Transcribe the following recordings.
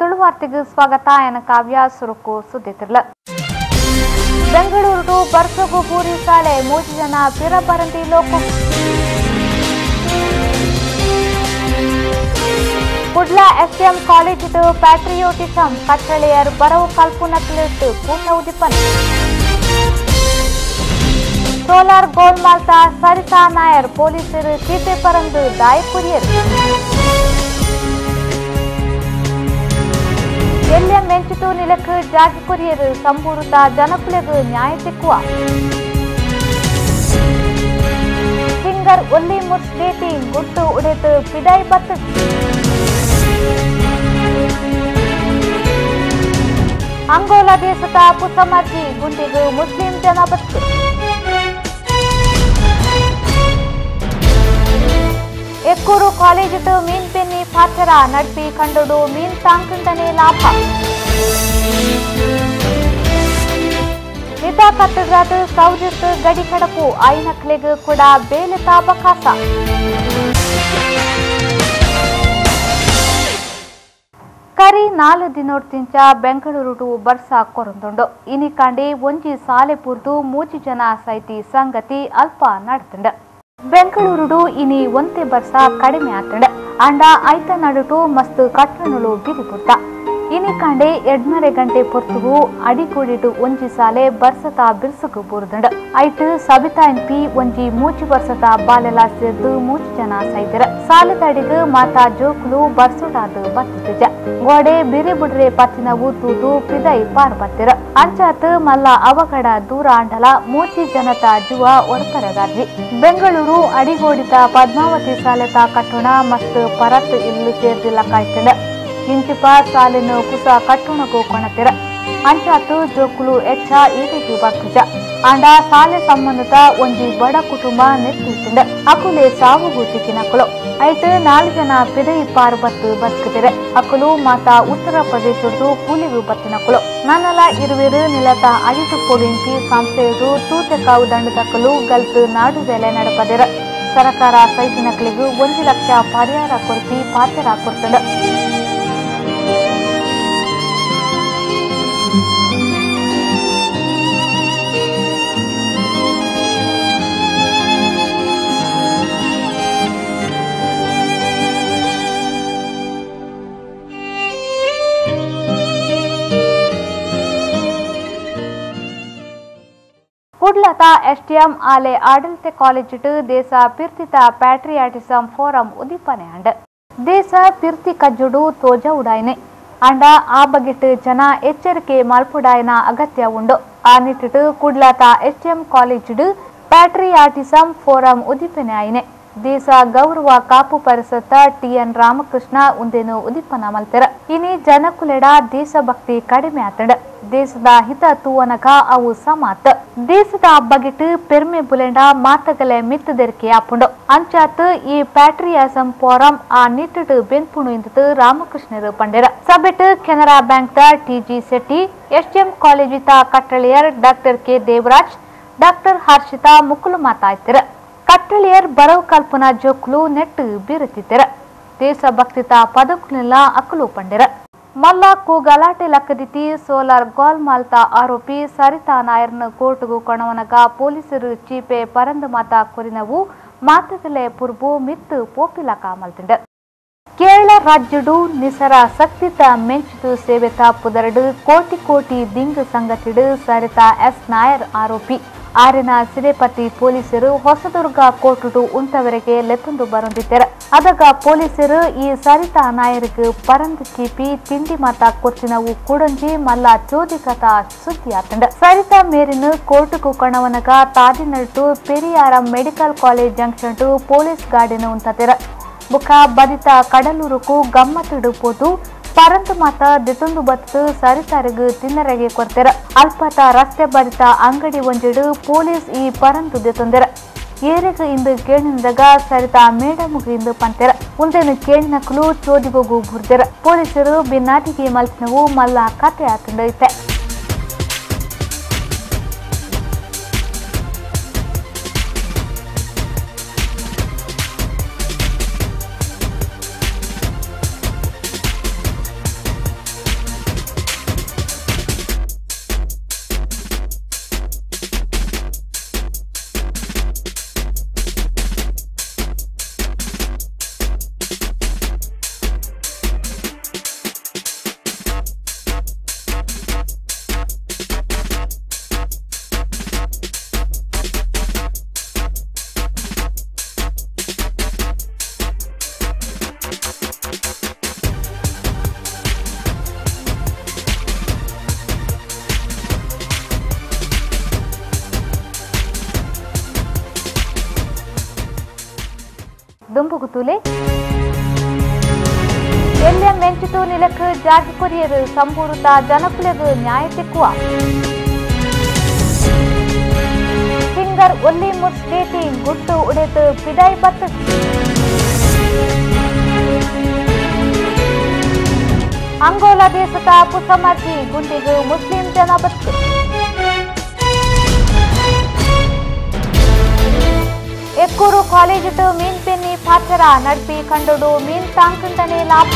ತುಳುವಾರ್ತೆಗೆ ಸ್ವಾಗತ. ಎನ ಕಾವ್ಯ ಸುರುಕು ಸುದ್ದಿತಿರ್ಲ. ಬೆಂಗಳೂರು ಬರ್ಸಗು ಪೂರಿ ಸಾಲೆ ಮೂರು ಜನ ಪಿರಬರಂತಿ ಲೋಕ. ಕುಡ್ಲ ಎಸ್ಎಂ ಕಾಲೇಜಿದು ಪ್ಯಾಟ್ರಿಯೋಟಿಸಂ ಕಟ್ಟಳೆಯರ್ ಬರವು ಕಲ್ಪುನಕ್ಲಿಟ್ಟು ಕೂಟ ಉದಿಪನ. ಸೋಲಾರ್ ಗೋಲ್ಮಾಲ್ತ ಸರಿತಾ ನಾಯರ್ ಪೊಲೀಸರು ಚೀಪೆ ಪರಂದು ದಾಯಕುರಿಯರು. ಎಲ್ಎಂ ಮೆಂಚಿತು ನಿಲಕ್ ಜಾಗಿ ಕೊರಿಯರು ಸಂಪೂರ್ಣ ಜನಕುಲೆಗು ನ್ಯಾಯ ತಿಕ್ಕುವ. ಸಿಂಗರ್ ಒಲ್ಲಿ ಮುರ್ಸ್ ಡೇಟಿಂಗ್ ಗುಟ್ಟು ಉಡೆತು ಪಿಡೈ ಬತ್ತು. ಅಂಗೋಲಾ ದೇಶದ ಪುಸಮರ್ಜಿ ಗುಂಡಿಗು ಮುಸ್ಲಿಂ ಜನ ಬತ್ತು. ಎಕ್ಕೂರು ಕಾಲೇಜಿತು ಮೀನ್ ಪೆನ್ನಿ ಪಾಚರ ನಡ್ಪಿ ಕಂಡುಡು ಮೀನ್ ತಾಂಕಂದನೆ ಲಾಭ. ನಿತ ಕತ್ತಗಾದ ಸೌದಿತ್ತು ಗಡಿ ಕಡಪು ಐನಕ್ಲೆಗು ಕೂಡ ಬೇಲೆ ತಾಬಕಾಸ. ಕರಿ 4 ದಿನೋಡ್ತಿಂಚ ಬೆಂಗಳೂರು ಬರ್ಸ ಕೊರಂದುಂಡು. ಇನಿಕಾಂಡಿ ಒಂಜಿ ಸಾಲೆ ಪೂರ್ದು 3 ಜನ ಸೈತಿ ಸಂಗತಿ ಅಲ್ಪ ನಡ್ತುಂಡು. ಬೆಂಗಳೂರು ಇನಿ ಒಂತೆ ಬರ್ಸ ಕಡಿಮೆ ಆತಂಡ. ಅಂಡ ಐತ ನಡುಟು ಮಸ್ತ್ ಕಟ್ಟಣಲು ಬಿರಿಪುಟ್ಟ. ಇನಿ ಕಾಂಡೆ 2.5 ಗಂಟೆ ಪೊರ್ತುಗು ಅಡಿಗೂಡಿಟು ಒಂಜಿ ಸಾಲೆ ಬರ್ಸತ ಬಿರ್ಸುಗು ಬೂರ್ದಂಡ. ಐಟ್ ಸಬಿತಾ ಎಂಪಿ ಒಂಜಿ 3 ವರ್ಷದ ಬಾಲೆಲ ಸೇರ್ದು 3 ಜನ ಸೈದಿರ. ಸಾಲೆದಡಿಗು ಮಾತಾ ಜೋಕುಲು ಬರ್ಸುಡಾದು ಬತ್ತಿಜ. ಗೋಡೆ ಬಿರಿ ಬುಡ್ರೆ ಪತ್ತಿನವು ತೂದು ಪಿದೈ ಪಾರ್ ಬತ್ತಿರ. ಅಂಚಾತ್ ಮಲ್ಲ ಅವಘಡ ದೂರ ಅಂಡಲ 3 ಜನತ ಜುವ ಒರ್ಪರಗಾರ್ಜಿ. ಬೆಂಗಳೂರು ಅಡಿಗೋಡಿತ ಪದ್ಮಾವತಿ ಸಾಲೆತ ಕಟ್ಟೋಣ ಮಸ್ತ್ ಪರತ್ ಇಲ್ಲು ಸೇರ್ದಿಲ್ಲ ಕಾಯ್ತಂಡ. ಇಂಚಿಪ ಸಾಲಿನ ಕುಸ ಕಟ್ಟುಣಗೂ ಕೊಣತಿರ. ಅಂಚಾತು ಜೋಕುಲು ಎಚ್ಚ ಈಟಿಗೆ ಬರ್ತುಜ. ಅಂಡ ಸಾಲೆ ಸಂಬಂಧದ ಒಂಜಿ ಬಡ ಕುಟುಂಬ ನೆತ್ತಿಂಡ. ಅಕುಲೆ ಸಾವುಗು ತಿಕ್ಕಿನಕುಲು. ಐಟ್ 4 ಜನ ಪಿದೈ ಪಾರು ಬತ್ತು ಬದುಕುತ್ತಿರೆ. ಅಕುಲು ಮಾತಾ ಉತ್ತರ ಪ್ರದೇಶದ್ದು ಕೂಲಿಗು ಬತ್ತಿನಕುಲು. ನನ್ನಲ ಇರುವಿರು ನಿಲತ ಅಡಿಟು ಪೊಡಿಂಚಿ ಸಂಸ್ಥೆಯದು ತೂತೆಕಾವು ದಂಡದಕಲು ಗಲ್ತು ನಾಡು ವೇಲೆ ನಡಪದಿರ. ಸರಕಾರ ಸೈತಿನಕಲಿಗೂ 1 ಲಕ್ಷ ಪರಿಹಾರ ಕೊರ್ಪಿ ಪಾತ್ರ ಕೊಡ್ತಂಡ. ಕುಡ್ಲತ ಎಸ್ಟಿಎಂ ಆಲೆ ಆಡಳಿತ ಕಾಲೇಜಿಟು ದೇಶ ಪಿರ್ತಿತ ಪ್ಯಾಟ್ರಿಯಾಟಿಸಂ ಫೋರಂ ಉದೀಪನೆ ಅಂಡ. ದೇಶ ಪಿರ್ತಿ ಕಜ್ಜುಡು ತೋಜ ಉಡಾಯ್ನೆ ಅಂಡ ಆ ಬಗೆಟ್ ಜನ ಎಚ್ಚರಿಕೆ ಮಲ್ಪುಡಾಯನ ಅಗತ್ಯ ಉಂಡು. ಆ ನಿಟ್ಟಿಟ್ಟು ಕುಡ್ಲತ ಎಸ್ಟಿಎಂ ಕಾಲೇಜಿಡು ಪ್ಯಾಟ್ರಿಯಾಟಿಸಂ ಫೋರಂ ಉದೀಪನೆ ಆಯ್ನೆ. ದೇಶ ಗೌರವ ಕಾಪು ಪರಿಸತ್ತ ಟಿಎನ್ ರಾಮಕೃಷ್ಣ ಉಂದೇನು ಉದೀಪನ ಮಲ್ತೆರ. ಇನಿ ಜನಕುಲೆಡ ದೇಶಭಕ್ತಿ ಕಡಿಮೆ ಆತಂಡ. ದೇಶದ ಹಿತ ತೂವನಗ ಅವು ಸಮಾತ. ದೇಶದ ಬಗೆಟ್ ಪೆರ್ಮೆ ಬುಲೆಂಡ ಮಾತಗಲೆ ಮಿತ್ತದೆರಿಕೆ ಆಪುಂಡು. ಅಂಚಾತ್ ಈ ಪ್ಯಾಟ್ರಿಯಾಸಂ ಫೋರಂ ಆ ನಿಟ್ಟಿಟ್ಟು ಬೆನ್ಪುಣು ಇಂದದು ರಾಮಕೃಷ್ಣರು ಪಂಡೆರ. ಸಭೆಟ್ Canara bank the TG Shetty, STM ಕಾಲೇಜಿತ ಕಟ್ಟಳೆಯರ್ doctor K Devaraj, doctor Harshita ಮುಕುಲು ಮಾತಾಯ್ತಿರ. ಕಟ್ಟಳೆಯರ್ ಬರವು ಕಲ್ಪನಾ ಜೋಕುಲು ನೆಟ್ಟು ಬೀರುತ್ತಿದ್ದರ. ದೇಶಭಕ್ತಿತ ಪದಕುಲೆಲ್ಲ ಅಕಲು ಪಂಡೆರ. ಮಲ್ಲ ಗಲಾಟೆ ಲಕ್ಕದಿತಿ ಸೋಲಾರ್ ಗೋಲ್ ಮಾಲ್ತ ಆರೋಪಿ ಸರಿತಾ ನಾಯರ್ನ ಕೋರ್ಟ್ಗೂ ಕೊಣವನಗ ಪೊಲೀಸರು ಚೀಪೆ ಪರಂದು ಮಾತಾ ಕೊರಿನವು ಮಾತದಲೆ ಪುರ್ಬು ಮಿತ್ತು ಪೋಪಿಲಕ ಮಲ್ತಿಂಡ. ಕೇರಳ ರಾಜ್ಯಡು ನಿಸರ ಸಕ್ತಿತ ಮೆಂಚಿತು ಸೇವೆತ ಪುದರಡು ಕೋಟಿ ಕೋಟಿ ದಿಂಗ್ ಸಂಗತಿಡು ಸರಿತಾ ಎಸ್ ನಾಯರ್ ಆರೋಪಿ. ಆರಿನ ಸಿರೆಪತಿ ಪೊಲೀಸರು ಹೊಸದುರ್ಗ ಕೋರ್ಟು ಉಂಟವರೆಗೆ ಲೆತ್ತೊಂದು ಬರೊಂದಿದ್ದಾರೆ. ಅದಗ ಪೊಲೀಸರು ಈ ಸರಿತಾ ನಾಯರ್ಗೆ ಪರಂದು ಚೀಪಿ ತಿಂಡಿ ಮಾತಾ ಕೊರ್ಚಿನವು ಕೂಡಂಜಿ ಮಲ್ಲ ಚೋದಿಕತ ಸುದ್ದಿ ಆತಂಡ. Sarita ಮೇರಿನ ಕೋರ್ಟುಕು ಕಣವನಗ ತಾದಿನಟ್ಟು Periyar medical college junction to police ಗಾಡಿನ ಉಂಟತಿರ. ಬುಖ ಬದಿತ ಕಡಲೂರುಕು ಗಮ್ಮತ್ತಿಡು ಪೋದು ಪರಂತು ಮಾತ ದಿತೊಂದು ಬತ್ತು ಸರಿತಾರಿಗು ತಿನ್ನರೆಗೆ ಕೊರ್ತೆರ. ಅಲ್ಪತ ರಸ್ತೆ ಬದಿತ ಅಂಗಡಿ ಒಂಜಿಡು ಪೊಲೀಸ್ ಈ ಪರಂತು ದಿತೊಂದೆರ. ಏರಿಗು ಇಂದು ಕೇಣಿನದಾಗ ಸರಿತಾ ಮೇಡಮುಗು ಇಂದು ಪಂತೆರ. ಉಂದೇನು ಕೇಣಿನಕಲು ಚೋದಿಗೋಗು ಬುರ್ದೆರ. ಪೊಲೀಸರು ಬಿನ್ನಾಟಿಗೆ ಮಲ್ಪಿನವು ಮಲ್ಲ ಕತೆ ಆತಂಡೈತೆ. ದುಂಬುಗುತುಲೆ ಎಲ್ಯ ಮೆಂಚಿತು ನಿಲಕ್ ಜಾಗಿ ಕೊರಿಯರು ಸಂಪೂರ್ಣ ಜನಕುಲೆಗು ನ್ಯಾಯ ತಿಕ್ಕುವ. ಸಿಂಗರ್ ಒಲ್ಲಿ ಮುರ್ಸ್ ಡೇಟಿಂಗ್ ಗುಟ್ಟು ಉಡೆತು ಪಿದಾಯಿ ಬತ್ತು. ಅಂಗೋಲಾ ದೇಶದ ಪುಸಮರ್ಜಿ ಗುಂಡಿಗು ಮುಸ್ಲಿಂ ಜನ ಬತ್ತು. ಎಕ್ಕೂರು ಕಾಲೇಜಿಟ್ಟು ಮೀನ್ ಪೆನ್ನಿ ಪಾಚರ ನಡ್ಪಿ ಕಂಡೋಡು ಮೀನ್ ತಾಂಕಂಟನೆ ಲಾಭ.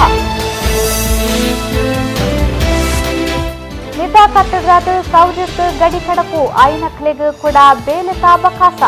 ನಿತಾ ಕಟ್ಟಗಾದ ಸೌದಿತ್ತು ಗಡಿ ಕಡಪು ಐನಕ್ಲೆಗ್ ಕೂಡ ಬೇಲೆ ತಾಬಕಾಸ.